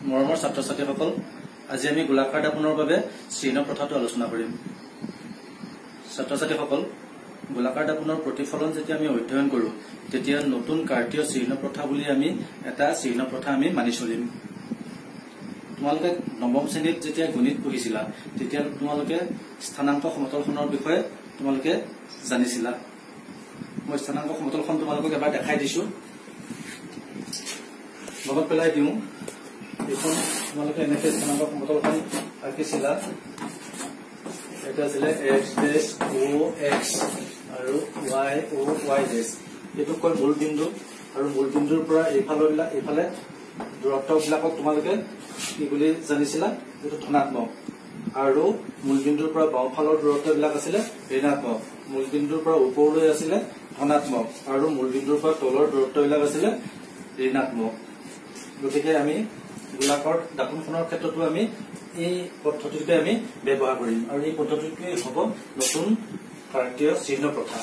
মৰমৰ ছাত্ৰ ছাত্ৰীসকল, আজি আমি গোলাকাৰ দাপোনৰ বাবে চিহ্ন প্ৰথাটো আলোচনা কৰিম। ছাত্ৰ ছাত্ৰীসকল, গোলাকাৰ দাপোনৰ প্ৰতিফলন যেতিয়া আমি অধ্যয়ন কৰোঁ তেতিয়া নতুন কাৰ্তীয় চিহ্ন প্ৰথা বুলি আমি এটা চিহ্ন প্ৰথা আমি মানি চলিম। তোমালোকে নৱম শ্ৰেণীত যেতিয়া গণিত পঢ়িছিলা তেতিয়া তোমালোকে স্থানাংক সমতলখনৰ বিষয়ে তোমালোকে জানিছিলা। মই স্থানাংক সমতলখন তোমালোকক এবাৰ দেখাই দিছো, মনত পেলাই দিওঁ। এইখন তোমালোকে এনেকৈ স্থানাংক সমতলখন আঁকিছিলা। এটা আছিলে এক্স ডেছ অ' এক্স আৰু ৱাই অ' ৱাই ডেছ। এইটো কয় মূল বিন্দু, আৰু মূল বিন্দুৰ পৰা এইফালে দূৰত্ববিলাকক তোমালোকে কি বুলি জানিছিলা? এইটো ধনাত্মক। আৰু মূল বিন্দুৰ পৰা বাওঁফালৰ দূৰত্ববিলাক আছিলে ঋণাত্মক, মূল বিন্দুৰ পৰা ওপৰলৈ আছিলে ধনাত্মক, আৰু মূল বিন্দুৰ পৰা তলৰ দূৰত্ববিলাক আছিলে ঋণাত্মক। গতিকে আমি গোলাকাৰ দাপোনখনৰ ক্ষেত্ৰতো আমি এই পদ্ধতিটোকে আমি ব্যৱহাৰ কৰিম, আৰু এই পদ্ধতিটোৱেই হ'ব নতুন কাৰ্তীয় চিহ্ন প্ৰথা।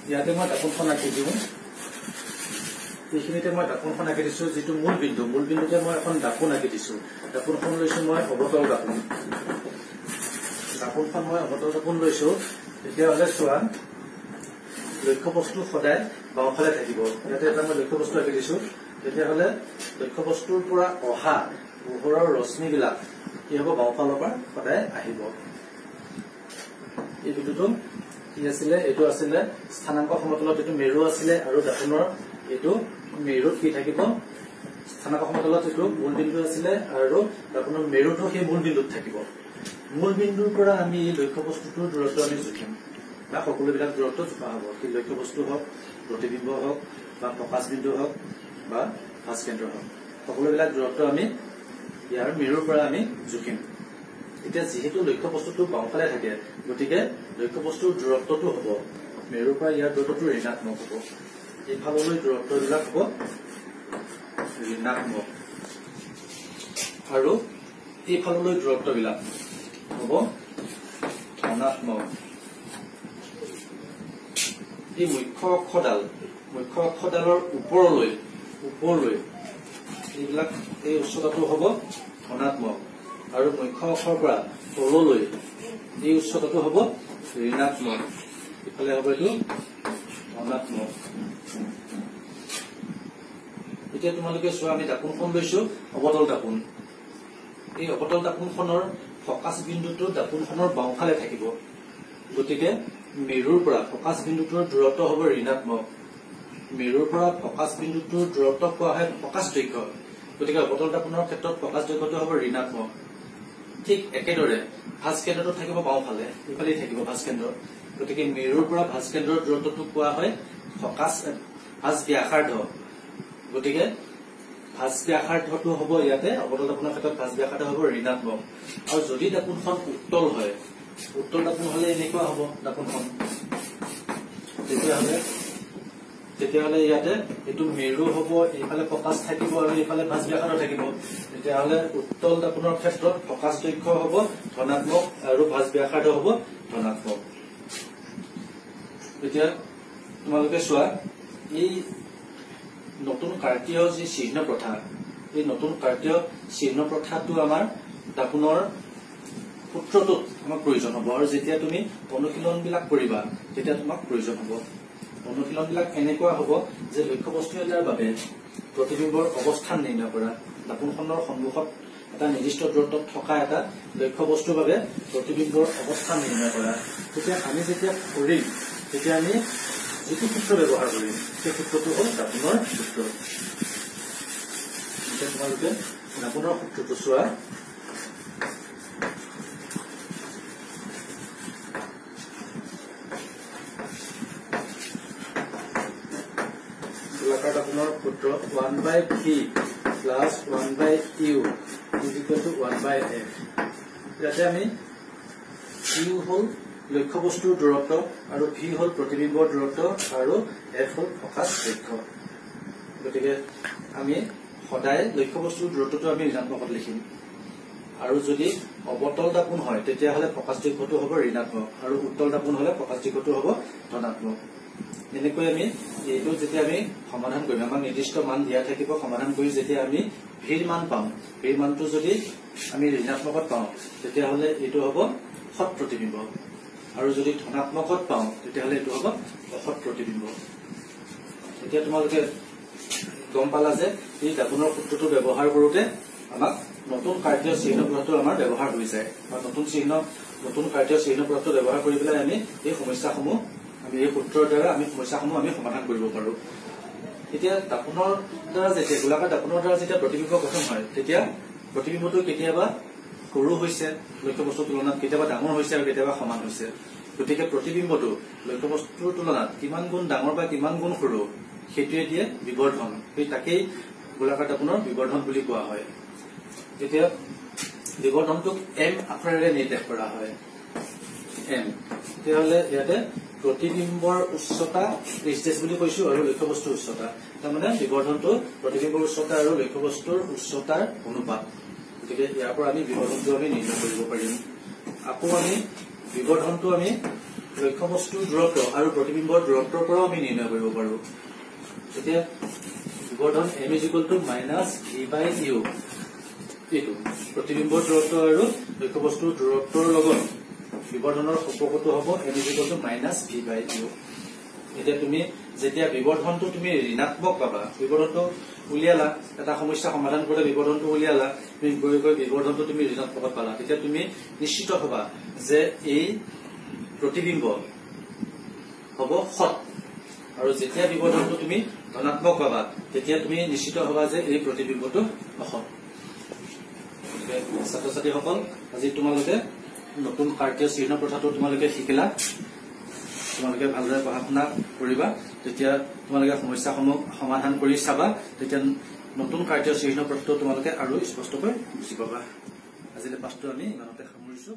ইয়াতে মই দাপোনখন আঁকি দিওঁ। এইখিনিতে মই দাপোনখন আঁকি দিছো, যিটো মূল বিন্দু, মূল বিন্দুতে মই এখন দাপোন আঁকি দিছো। দাপোনখন লৈছো মই অৱতল দাপোন। দাপোনখন মই অৱতল দাপোন লৈছো। তেতিয়াহ'লে চোৱা, লক্ষ্যবস্তু সদায় বাওঁফালে থাকিব। ইয়াতে এটা মই লক্ষ্যবস্তু আঁকি দিছো। তেতিয়াহ'লে লক্ষ্যবস্তুৰ পৰা অহা পোহৰৰ ৰশ্মিবিলাক কি হ'ব? বাওঁফালৰ পৰা সদায় আহিব। এই বিন্দুটো কি আছিলে? এইটো আছিলে স্থানাংক সমতলত এইটো মেৰু আছিলে, আৰু দাপোনৰ এইটো মেৰুত কি থাকিব? স্থানাংক সমতলত এইটো মূল বিন্দু আছিলে, আৰু দাপোনৰ মেৰুটো সেই মূল বিন্দুত থাকিব। মূল বিন্দুৰ পৰা আমি এই লক্ষ্যবস্তুটোৰ দূৰত্ব আমি জুখিম, বা সকলোবিলাক দূৰত্ব জোখা হ'ব। সেই লক্ষ্যবস্তু হওক, প্ৰতিবিম্ব হওক, বা ফকাচ বিন্দু হওক, বা ভাঁজ কেন্দ্ৰ হওক, সকলোবিলাক দূৰত্ব আমি ইয়াৰ মেৰুৰ পৰা আমি জুখিম। এতিয়া যিহেতু লক্ষ্যবস্তুটো বাওঁফালে থাকে, গতিকে লক্ষ্যবস্তুৰ দূৰত্বটো হ'ব মেৰুৰ পৰা ইয়াৰ দূৰত্বটো ঋণাত্মক হ'ব। এইফাললৈ দূৰত্ববিলাক হ'ব ঋণাত্মক, আৰু এইফাললৈ দূৰত্ববিলাক হ'ব ধনাত্মক। এই মুখ্য অক্ষডাল, মুখ্য অক্ষডালৰ ওপৰলৈ এইবিলাক এই উচ্চতাটো হ'ব ধনাত্মক, আৰু মুখ্য অক্ষৰ পৰা তললৈ এই উচ্চতাটো হ'ব ঋণাত্মক। ইফালে হ'ব এইটো ধনাত্মক। এতিয়া তোমালোকে চোৱা, আমি দাপোনখন লৈছো অৱতল দাপোন। এই অৱতল দাপোনখনৰ ফকাচ বিন্দুটো দাপোনখনৰ বাওঁফালে থাকিব। গতিকে মেৰুৰ পৰা ফকাচ বিন্দুটোৰ দূৰত্ব হ'ব ঋণাত্মক। মেৰুৰ পৰা ফকাচ বিন্দুটোৰ দূৰত্ব কোৱা হয় ফকাচ দৈৰ্ঘ্য। গতিকে অৱতল দাপোনৰ ক্ষেত্ৰত ফকাচ দৈৰ্ঘ্যটো হ'ব ঋণাত্মক। ঠিক একেদৰে ভাঁজ কেন্দ্ৰটো থাকিব বাওঁফালে, ইফালেই থাকিব ভাঁজ কেন্দ্ৰ। গতিকে মেৰুৰ পৰা ভাঁজ কেন্দ্ৰৰ দূৰত্বটো কোৱা হয় ফকাচ ভাঁজ ব্যাসাৰ্ধ। গতিকে ভাঁজ ব্যাসাৰ্ধটো হ'ব ইয়াতে অৱতল দাপোনৰ ক্ষেত্ৰত ভাঁজ ব্যাসাৰ্ধ হ'ব ঋণাত্মক। আৰু যদি দাপোনখন উত্তল হয়, উত্তল দাপোন হলে এনেকুৱা হ'ব দাপোনখন, তেতিয়াহ'লে ইয়াতে এইটো মেৰু হ'ব, এইফালে ফকাচ থাকিব আৰু এইফালে ভাঁজ ব্যাসাৰ্ধ থাকিব। তেতিয়াহ'লে উত্তল দাপোনৰ ক্ষেত্ৰত ফকাচ দৈৰ্ঘ্য হ'ব ধনাত্মক আৰু ভাঁজ ব্যাসাৰ্ধ হ'ব ধনাত্মক। এতিয়া তোমালোকে চোৱা, এই নতুন কাৰ্তীয় যি চিহ্ন প্ৰথা, এই নতুন কাৰ্তীয় চিহ্ন প্ৰথাটো আমাৰ দাপোনৰ সূত্ৰটোত আমাক প্ৰয়োজন হ'ব। আৰু যেতিয়া তুমি অনুশীলন বিলাক কৰিবা তেতিয়া তোমাক প্ৰয়োজন হ'ব। অনুশীলন বিলাক এনেকুৱা হ'ব যে লক্ষ্যবস্তু এটাৰ বাবে প্ৰতিবিম্বৰ অৱস্থান নিৰ্ণয় কৰা, দাপোনখনৰ সন্মুখত এটা নিৰ্দিষ্ট দূৰত্বত থকা এটা লক্ষ্যবস্তুৰ বাবে প্ৰতিবিম্বৰ অৱস্থান নিৰ্ণয় কৰা। তেতিয়া আমি যেতিয়া কৰিম তেতিয়া আমি যিটো সূত্ৰ ব্যৱহাৰ কৰিম সেই সূত্ৰটো হ'ল দাপোনৰ সূত্ৰ। এতিয়া তোমালোকে দাপোনৰ সূত্ৰটো চোৱা। গোলাকাৰ দাপোনৰ সূত্ৰ 1/v plus 1/u is equal to 1/f। ইয়াতে আমি u হ'ল লক্ষ্যবস্তুৰ দূৰত্ব, আৰু v হ'ল প্ৰতিবিম্বৰ দূৰত্ব, আৰু f হ'ল ফকাচ দৈৰ্ঘ্য। গতিকে আমি সদায় লক্ষ্যবস্তুৰ দূৰত্বটো আমি ঋণাত্মকত লিখিম, আৰু যদি অৱতল দাপোন হয় তেতিয়াহ'লে ফকাচ দৈৰ্ঘ্যটো হ'ব ঋণাত্মক, আৰু উত্তল দাপোন হ'লে ফকাচ দৈৰ্ঘ্যটো হ'ব ধনাত্মক। এনেকৈ আমি এইটো যেতিয়া আমি সমাধান কৰিম, আমাক নিৰ্দিষ্ট মান দিয়া থাকিব, সমাধান কৰি যেতিয়া আমি ভিৰ মান পাম, ভিৰ মানটো যদি আমি ঋণাত্মকত পাওঁ তেতিয়াহ'লে এইটো হ'ব সৎ প্ৰতিবিম্ব, আৰু যদি ধনাত্মকত পাওঁ তেতিয়াহ'লে এইটো হ'ব অসৎ প্ৰতিবিম্ব। এতিয়া তোমালোকে গম পালা যে এই দাপোনৰ সূত্ৰটো ব্যৱহাৰ কৰোঁতে আমাক নতুন কাৰ্য চিহ্ন প্ৰথাটো আমাৰ ব্যৱহাৰ হৈ যায়, বা নতুন কাৰ্য চিহ্ন প্ৰথাটো ব্যৱহাৰ কৰি পেলাই আমি এই সমস্যাসমূহ আমি এই সূত্ৰৰ দ্বাৰা আমি সমস্যাসমূহ আমি সমাধান কৰিব পাৰো। এতিয়া দাপোনৰ দ্বাৰা যেতিয়া গোলাকাৰ দাপোনৰ দ্বাৰা যেতিয়া প্ৰতিবিম্ব গঠন হয়, তেতিয়া প্ৰতিবিম্বটো কেতিয়াবা সৰু হৈছে লক্ষ্যবস্তুৰ তুলনাত, কেতিয়াবা ডাঙৰ হৈছে আৰু কেতিয়াবা সমান হৈছে। গতিকে প্ৰতিবিম্বটো লক্ষ্যবস্তুৰ তুলনাত কিমান গুণ ডাঙৰ বা কিমান গুণ সৰু সেইটোৱে দিয়ে বিবৰ্ধন, সেই তাকেই গোলাকাৰ দাপোনৰ বিবৰ্ধন বুলি কোৱা হয়। এতিয়া বিবৰ্ধনটোক এম আখৰেৰে নিৰ্দেশ কৰা হয়, এম। তেতিয়াহ'লে ইয়াতে প্ৰতিবিম্বৰ উচ্চতা এইচ ডেছ বুলি কৈছো আৰু লক্ষ্যবস্তুৰ উচ্চতা, তাৰমানে বিবৰ্ধনটো প্ৰতিবিম্বৰ উচ্চতা আৰু লক্ষ্যবস্তুৰ উচ্চতাৰ অনুপাত। গতিকে ইয়াৰ পৰা আমি বিবৰ্ধনটো আমি নিৰ্ণয় কৰিব পাৰিম। আকৌ আমি বিবৰ্ধনটো আমি লক্ষ্যবস্তুৰ দূৰত্ব আৰু প্ৰতিবিম্বৰ দূৰত্বৰ পৰাও আমি নিৰ্ণয় কৰিব পাৰো। এতিয়া বিবৰ্ধন M is equal to minus V by U, এইটো প্ৰতিবিম্বৰ দূৰত্ব আৰু লক্ষ্যবস্তুৰ দূৰত্বৰ লগত বিবৰ্ধনৰ সম্পৰ্কটো হ'ব M is equal to minus V by U. এতিয়া তুমি যেতিয়া বিবৰ্ধনটো তুমি ঋণাত্মক পাবা, বিবৰ্ধনটো উলিয়ালা, এটা সমস্যা সমাধান কৰোঁতে বিবৰ্ধনটো উলিয়ালা, তুমি গৈ গৈ বিবৰ্ধনটো তুমি ঋণাত্মকত পালা, তেতিয়া তুমি নিশ্চিত হবা যে এই প্ৰতিবিম্ব হ'ব সৎ। আৰু যেতিয়া বিবৰ্ধনটো তুমি ধনাত্মক পাবা, তেতিয়া তুমি নিশ্চিত হবা যে এই প্ৰতিবিম্বটো অসৎ। গতিকে ছাত্ৰ ছাত্ৰীসকল, আজি তোমালোকে নতুন কাৰ্য চিহ্ন প্ৰথাটো তোমালোকে শিকিলা। তোমালোকে ভালদৰে পঢ়া শুনা কৰিবা, তেতিয়া তোমালোকে সমস্যাসমূহ সমাধান কৰি চাবা, তেতিয়া নতুন কাৰ্য চিহ্ন প্ৰথাটো তোমালোকে আৰু স্পষ্টকৈ বুজি পাবা। আজিলৈ পাঠটো আমি ইমানতে সামৰিছো।